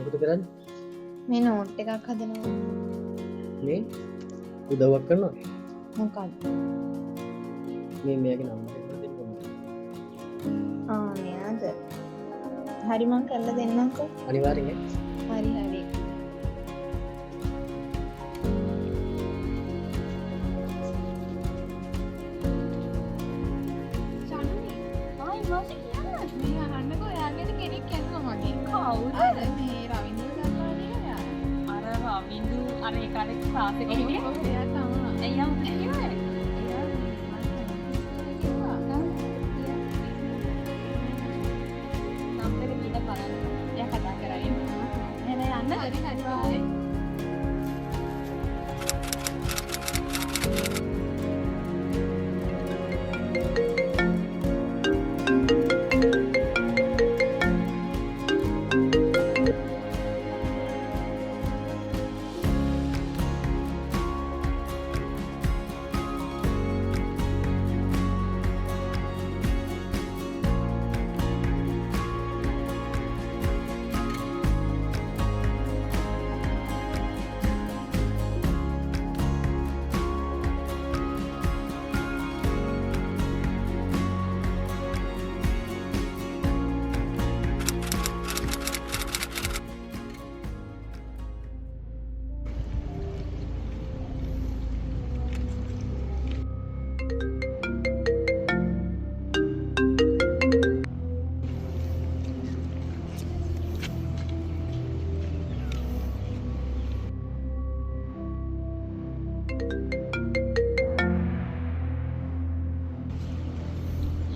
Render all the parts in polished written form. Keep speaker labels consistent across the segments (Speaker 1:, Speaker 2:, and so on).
Speaker 1: මොකද කරන්නේ?
Speaker 2: මේ නෝට් එකක් හදනවා.
Speaker 1: මේ උදව්වක් කරනවද?
Speaker 2: මොකක්ද?
Speaker 1: මේ මෙයාගේ නම්බර් එක දෙන්න ඕනේ.
Speaker 2: ආ මෙයාද? හරි මං කරලා දෙන්නම්කෝ.
Speaker 1: අනිවාර්යෙන්.
Speaker 2: හරි හරි.
Speaker 3: මේ අහන්නකෝ ඔයා ගැන කෙනෙක් ඇහුවා මගෙන්. කවුද? මේ රවින්ද්‍ර දන්නවා නේද ඔයා?
Speaker 4: අර රවින්දු අර ඒ කාලේ ක්ලාස් එකේ හිටියේ.
Speaker 3: ඔව් එයා තමයි.
Speaker 4: එයා මොකද කිව්වේ?
Speaker 3: එයා මේ මං කියලා කිව්වා.
Speaker 4: නම්බර් එක දීලා බලන්න. එයා කතා කරයි. එහෙනම් යන්න.
Speaker 3: හරි හරි බායි.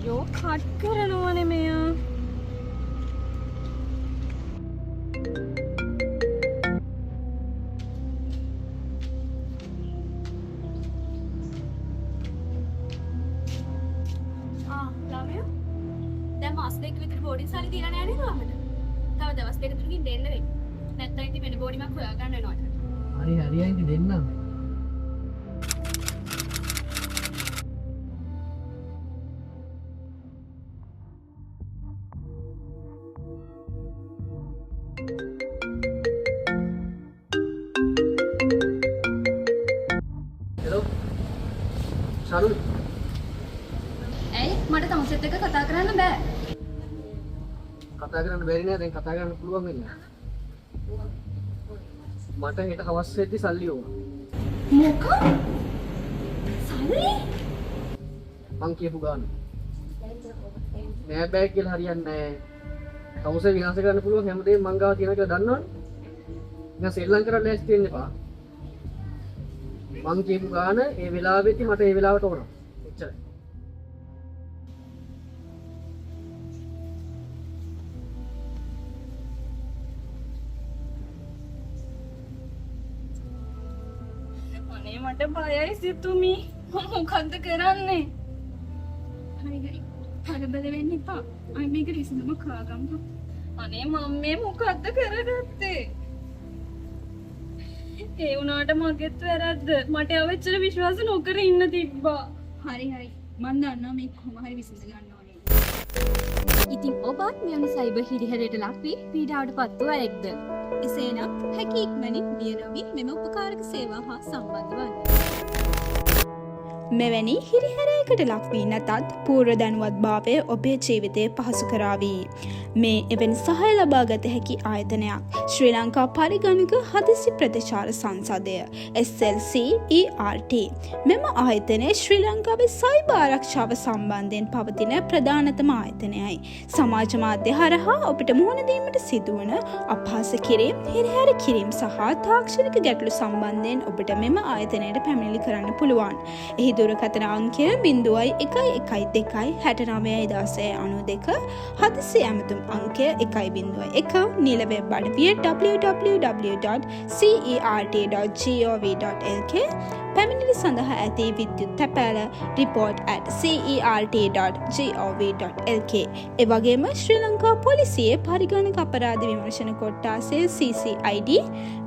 Speaker 4: යෝ කට් කරනවනේ මෙයා.
Speaker 5: ආ ළමයෝ දැන් මාස දෙක විතර බෝඩින් සල්ලි දීලා නෑ නේද අපිට? තව දවස් දෙක තුනකින් දෙන්න වෙයි. නැත්නම් ඉතින් වෙන බෝඩිමක් හොයාගන්න වෙනවා ඒකට.
Speaker 1: හරි හරි අයිති දෙන්නම්. හෙලෝ ශරුල්.
Speaker 5: ඇයි මට තමුසෙත් එක්ක කතා කරන්න බෑ.
Speaker 1: කතා කරන්න බැරි නෑ, දැන් කතා කරන්න පුළුවන් වෙන්නේ. මට හෙට හවස් වෙද්දි සල්ලි ඕන.
Speaker 5: මොකක්? සල්ලි?
Speaker 1: මං කියපු ගාන. නෑ බෑ කියලා හරියන්නේ නෑ. තමුසේ විනාශ කරන්න පුළුවන් හැමදේම මං ගාව තියෙනවා කියලා දන්නවනේ. නිකන් සෙල්ලම් කරන්න ලෑස්ති වෙන්න එපා. මං කියපු ගාන ඒ වෙලාවෙදි මට ඒ වෙලාවට ඕන. එච්චරයි.
Speaker 4: අනේ මට බයයි සිතුමි. මම මොකද්ද කරන්නේ?
Speaker 5: හරි හරි. කලබල වෙන්න එපා. අපි මේකට විසඳුමක් හොයාගමු.
Speaker 4: අනේ මම මේ මොකද්ද කරගත්තේ? ඒ වුණාට මගෙත් වැරද්ද. මට එයාව එච්චර විශ්වාස නොකර ඉන්න තිබ්බා.
Speaker 5: හරි හරි. මං දන්නවා මේක කොහොම හරි විසඳ ගන්න ඕනේ. ඉතින් ඔබත් මෙවැනි සයිබර් හිරිහැරයට ලක් වී පීඩාවට පත් වූ අයෙක්ද?
Speaker 6: එසේනම් හැකි ඉක්මනින් බිය නොවී මෙම උපකාරක සේවා හා සම්බන්ධ වන්න.
Speaker 7: මෙවැනි හිරිහැරයකට ලක් වී නැතත් පූර්ව දැනුවත්භාවය ඔබේ ජීවිතය පහසු කරාවි. මේ එවැනි සහාය ලබා ගත හැකි ආයතනයක්. ශ්‍රී ලංකා පරිගණක හදිසි ප්‍රතිචාර සංසදය SLCERT. මෙම ආයතනය ශ්‍රී ලංකාවේ සයිබර් ආරක්ෂාව සම්බන්ධයෙන් පවතින ප්‍රධානතම ආයතනයයි. සමාජ මාධ්‍ය හරහා ඔබට මුහුණ දීමට සිදුවන අපහාස කිරීම, හිරිහැර කිරීම සහ තාක්ෂණික ගැටලු සම්බන්ධයෙන් ඔබට මෙම ආයතනයට පැමිණිලි කරන්න පුළුවන්. එහි දුරකථන අංකය 0.112 69 16 92, හදිසි ඇමතුම් අංකය 1.1, නිල වෙබ් අඩවිය www.cert.gov.lk, පැමිණිලි සඳහා ඇති විද්‍යුත් තැපෑල report@cert.gov.lk. එවැගේම ශ්‍රී ලංකා පොලිසියේ පරිගණක අපරාධ විමර්ශන කොට්ටාසය CCID,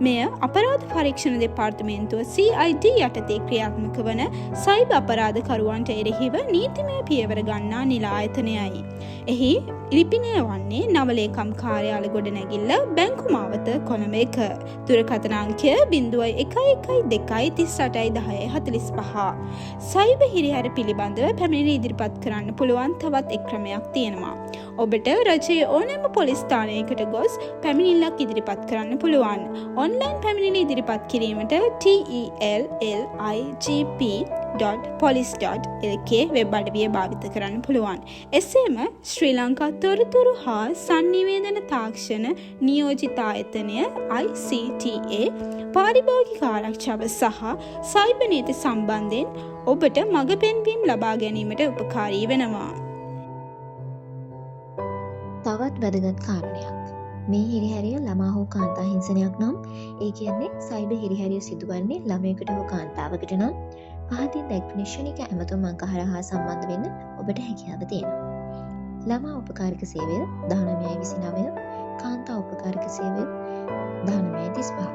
Speaker 7: මෙය අපරාධ පරීක්ෂණ දෙපාර්තමේන්තුව CID යටතේ ක්‍රියාත්මක වන සයිබර් අපරාධකරුවන්ට එරෙහිව නීතිමය පියවර ගන්නා නිල ආයතනයයි. එහි ලිපිනය වන්නේ වන්නේ නවලේකම් කාර්යාල ගොඩනැගිල්ල, බැංකු මාවත, කොළඹ 1. දුරකථන අංකය 011 2 38 10 45. සයිබර් හිරිහැර පිළිබඳව පැමිණිලි ඉදිරිපත් කරන්න පුළුවන් තවත් එක් ක්‍රමයක් තියෙනවා. ඔබට රජයේ ඕනෑම පොලිස් ස්ථානයකට ගොස් පැමිණිල්ලක් ඉදිරිපත් කරන්න පුළුවන්. ඔන්ලයින් පැමිණිලි ඉදිරිපත් කිරීමට telligp.police.lk web අඩවිය භාවිත කරන්න පුළුවන්. එසේම ශ්‍රී ලංකා තොරතුරු හා සන්නිවේදන තාක්ෂණ නියෝජිතායතනය ICTA පාරිභෝගික ආරක්ෂාව සහ සයිබර් නීති සම්බන්ධයෙන් ඔබට මඟ පෙන්වීම් ලබා ගැනීමට උපකාරී වෙනවා.
Speaker 8: තවත් වැදගත් කාරණයක්. මේ හිරිහැරය ළමා හෝ කාන්තා හිංසනයක් නම්, ඒ කියන්නේ සයිබර් හිරිහැරය සිදුවන්නේ ළමයෙකුට හෝ කාන්තාවකට නම්, පහතින් දැක්වෙන ක්ෂණික ඇමතුම් අංක හරහා සම්බන්ධ වෙන්න ඔබට හැකියාව තියෙනවා. ළමා උපකාරක සේවය 1929, කාන්තා උපකාරක සේවය 1935.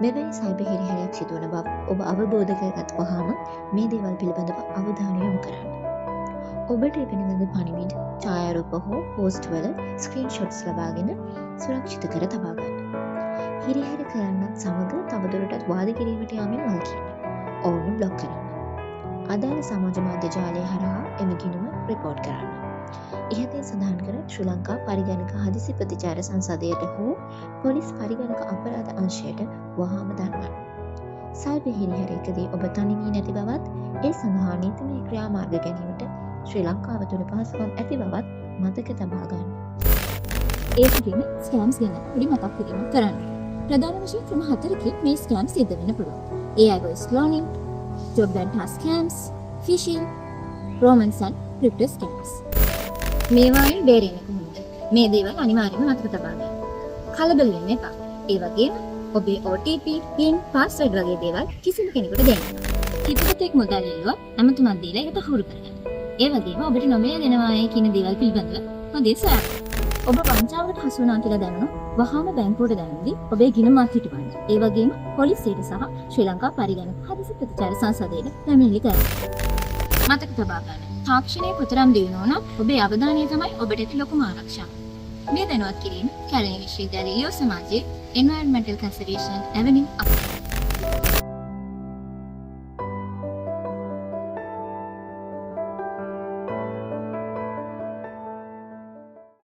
Speaker 8: මෙවැනි සයිබර් හිරිහැරයක් සිදුවන බව ඔබ අවබෝධ කරගත් වහාම මේ දේවල් පිළිබඳව අවධානය යොමු කරන්න. ඔබට එවන ලද පණිවිඩ, ඡායාරූප හෝ පෝස්ට් වල ස්ක්‍රීන්ෂොට්ස් ලබාගෙන සුරක්ෂිත කර තබා ගන්න. හිරිහැර කරන්නත් සමග තවදුරටත් වාද කිරීමට යාමෙන් වළකින්න. ඔවුන්ව බ්ලොක් කරන්න. අදාළ සමාජ මාධ්‍ය ජාලය හරහා එම ගිණුම රිපෝට් කරන්න. ඉහතින් සඳහන් කර ශ්‍රී ලංකා පරිගණක හදිසි ප්‍රතිචාර සංසදයට හෝ පොලිස් පරිගණක අපරාධ අංශයට වහාම දන්වන්න. සයිබර් හිරිහැරයකදී ඔබ තනි වී නැති බවත්, ඒ සඳහා නීතිමය ක්‍රියාමාර්ග ගැනීමට ශ්‍රී ලංකාව තුළ පහසුකම් ඇති බවත් මතක තබා ගන්න.
Speaker 6: ඒ වගේම ස්කෑම්ස් ගැන පොඩි මතක් කිරීමක් කරන්න. ප්‍රධාන වශයෙන් ක්‍රම හතරකින් මේ ස්කෑම් සිද්ධ වෙන්න පුළුවන්. AI voice cloning, job and task scams, phishing, romance and crypto scams. මේවායින් බේරෙන්නේ කොහොමද? මේ දේවල් අනිවාර්යයෙන්ම මතක තබා ගන්න. කලබල වෙන්න එපා. ඒ වගේම ඔබේ OTP, PIN, password වගේ දේවල් කිසිම කෙනෙකුට දෙන්න එපා. හිතවතෙක් මුදල් ඉල්ලුවා ඇමතුමක් දීලා ඒක තහවුරු කරගන්න. ඒ වගේම ඔබට නොමිලේ දෙනවායි කියන දේවල් පිළිබඳව හොඳින් සොයා. ඔබ වංචාවකට හසු වුණා කියලා දැනුණොත් වහාම බැංකුවට දැනුම් දී ඔබේ ගිණුම අත්හිටුවන්න. ඒ වගේම පොලිසියට සහ ශ්‍රී ලංකා පරිගණක හදිසි ප්‍රතිචාර සංසදයට පැමිණිලි කරන්න. මතක තබා ගන්න. තාක්ෂණය කොතරම් දියුණු වුණත් ඔබේ අවධානය තමයි ඔබට ඇති ලොකුම ආරක්ෂාව. මේ දැනුවත් කිරීම කැලණි විශ්වවිද්‍යාලයේ ලියෝ සමාජයේ එන්වයරන්මන්ටල් කන්සර්වේෂන් ඇවනින් අප.